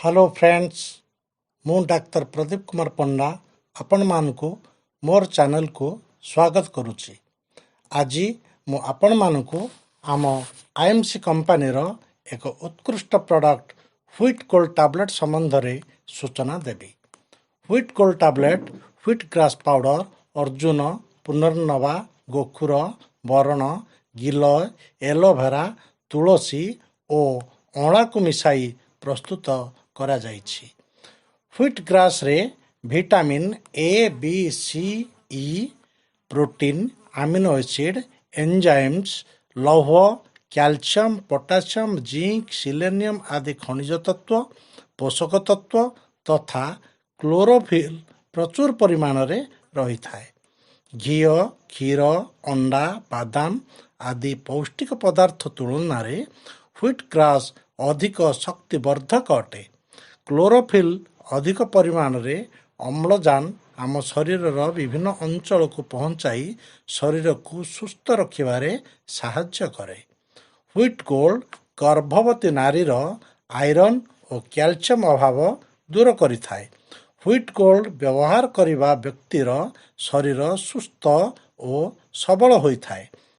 Hello friends, ମୁଁ ଡାକ୍ତର ପ୍ରଦୀପ କୁମାର ପଣ୍ଡା ଆପଣମାନଙ୍କୁ ମୋର ଚ୍ୟାନେଲକୁ ସ୍ୱାଗତ କରୁଛି। ଆଜି ମୁଁ ଆପଣମାନଙ୍କୁ ଆମ ଆଇଏମ୍ସି କମ୍ପାନୀର ଏକ ଉତ୍କୃଷ୍ଟ ପ୍ରଡ଼କ୍ଟ ହ୍ୱିଟ୍ ଗୋଲ୍ଡ ଟାବଲେଟ୍ ସମ୍ବନ୍ଧରେ ସୂଚନା ଦେବି। Wheat gold tablet wheat grass powder, Arjun, ପୁନର୍ନବା, ଗୋଖୁର, ବରଣ, ଗିଲୟ, ଏଲୋଭେରା, ତୁଳସୀ ଓ ଅଁଳାକୁ ମିଶାଇ ପ୍ରସ୍ତୁତ କରାଯାଇଛି। ହ୍ୱିଟ୍ ଗ୍ରାସ୍ରେ vitamin A, B, C, E, protein, amino acid, enzymes, ଲୌହ, କ୍ୟାଲସିୟମ୍, ପଟାସିୟମ୍, ଜିଙ୍କ, ସିଲେନିୟମ୍ ଆଦି ଖଣିଜ ତତ୍ତ୍ୱ, ପୋଷକ ତତ୍ତ୍ୱ ତଥା କ୍ଲୋରୋଫିଲ୍ ପ୍ରଚୁର ପରିମାଣରେ ରହିଥାଏ। ଘିଅ, କ୍ଷୀର, ଅଣ୍ଡା, ବାଦାମ ଆଦି ପୌଷ୍ଟିକ ପଦାର୍ଥ ତୁଳନାରେ ହ୍ୱିଟ୍ ଗ୍ରାସ୍ ଅଧିକ ଶକ୍ତିବର୍ଦ୍ଧକ ଅଟେ। କ୍ଲୋରୋଫିଲ୍ ଅଧିକ ପରିମାଣରେ ଅମ୍ଳଜାନ ଆମ ଶରୀରର ବିଭିନ୍ନ ଅଞ୍ଚଳକୁ ପହଞ୍ଚାଇ ଶରୀରକୁ ସୁସ୍ଥ ରଖିବାରେ ସାହାଯ୍ୟ କରେ। ହ୍ୱିଟ୍ ଗୋଲ୍ଡ ଗର୍ଭବତୀ ନାରୀର ଆଇରନ୍ ଓ କ୍ୟାଲସିୟମ୍ ଅଭାବ ଦୂର କରିଥାଏ। ହ୍ୱିଟ୍ ଗୋଲ୍ଡ ବ୍ୟବହାର କରିବା ବ୍ୟକ୍ତିର ଶରୀର ସୁସ୍ଥ ଓ ସବଳ ହୋଇଥାଏ।